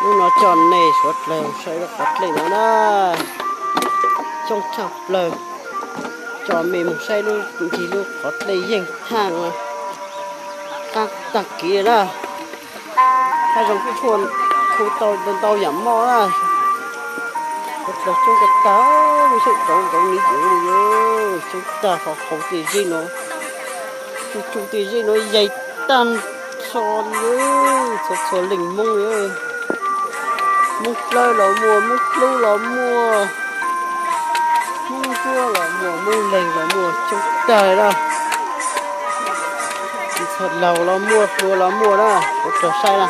Hnub no coj nej suav dlawg saib lub qhov dlej no na, coob tshaj plaws. Coj mej mus saib lub ncig lub qhov dlej yeej thaaj qaab taag kev na. Hab zoo tshuaj khu tau ntau yaam moj na. Suav dlawg coob tag tag, sawv nrauv nrauv ni yuav li, coob tag, hauv tej zej no, tsuj tsuj tej zej no yaig tag nrho li, txhua txhua leej Moob li. Moob Dlawb los muaj, Moob Dlub los muaj, Moob Ntsuab los muaj, Moob Leeg los muaj, coob tag na. Txhua laug los muaj, hluas los muaj na, suav dlawg saib na.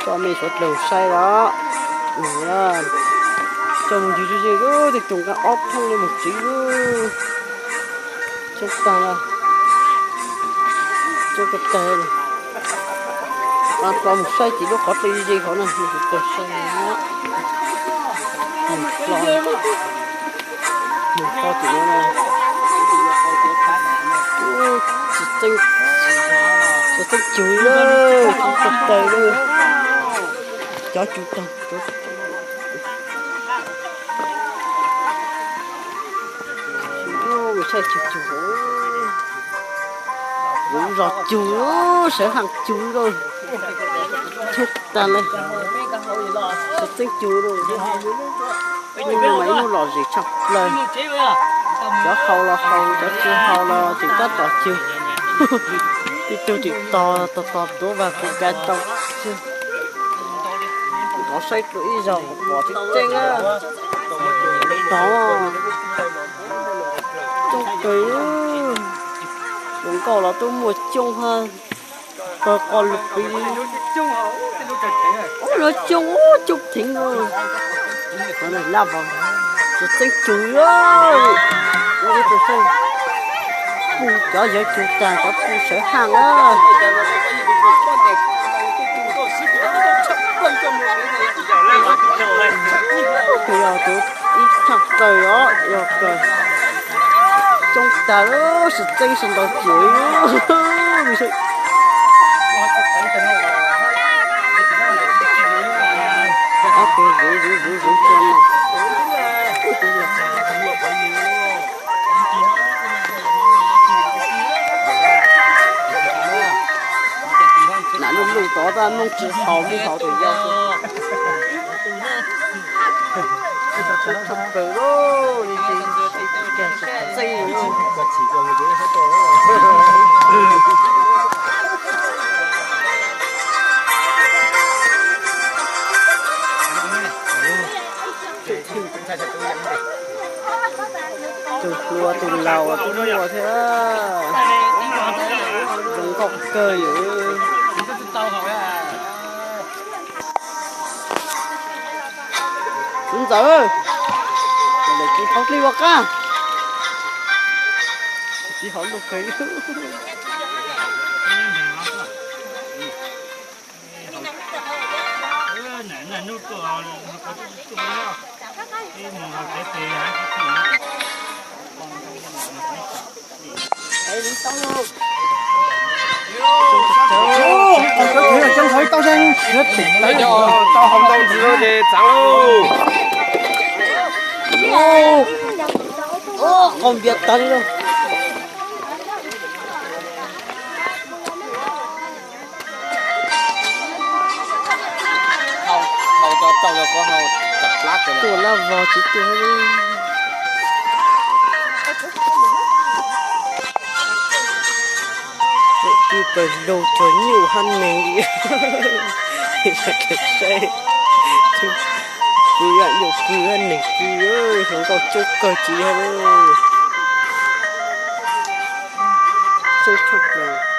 Coj mej suav dlawg saib los, coj mus ncig ze ze, tej tug nqaa ob thooj li mus tsev lawm. Coob tag, coob tag tag. Los mus saib tim lub qhov dlej ze ze hov na, mej suav dlawg saib. Mus hlo, mus hlo tim no na. Tsis txeeb cug li, coob tag tag li. Cov cug tag. Saib cug cug, lub zos cug, sawv haaj cug lawm. Coob tag li, tsis txeeb cug li. Hnub no mas ib hnub lom zem tshaj plaws. Cov haus los haus, cov tsis haus los tseem tab tom cug. Ib tug tseem tos tos tos tuav vag kuv kav tau. Tov saib dlua ib zaug pom tseeb tseeb na. Tog, coob kawg. Hluas nkauj los tub muaj coob hab, tawg qos lug pib. Ub, lawv coob, coob theev. Laj Vos tsis txeeb cug li. Pug cov yawg cug tag, cov pug sawv haaj na. Tus yog tus ib tshaj plaws os, yog kawg. Coob tag, sib txeeb sib ntaus cem. Ob tug zuv zuv zuv zuv tso no. Nam luj luj tod tab moog tsis haus li haus tus yau. Tus hluas tus laus tub muaj thiab. Zoo nkauj kawg li. Txiv ntxawm, lawm tsis thov dlej ua qab. Txiv hauv luj kawg. Tau hau ntau ntxiv ces txaav lauj. Qaug npias tag li lauj. Tuaj lab vog tsis tuaj. Lawm twb pawg lug tsuag nyuj hab neeg li. Saib, pw nyuj pw hab neeg pw, hluas nkauj coob kawg tsis yog, coob tshaj plaws.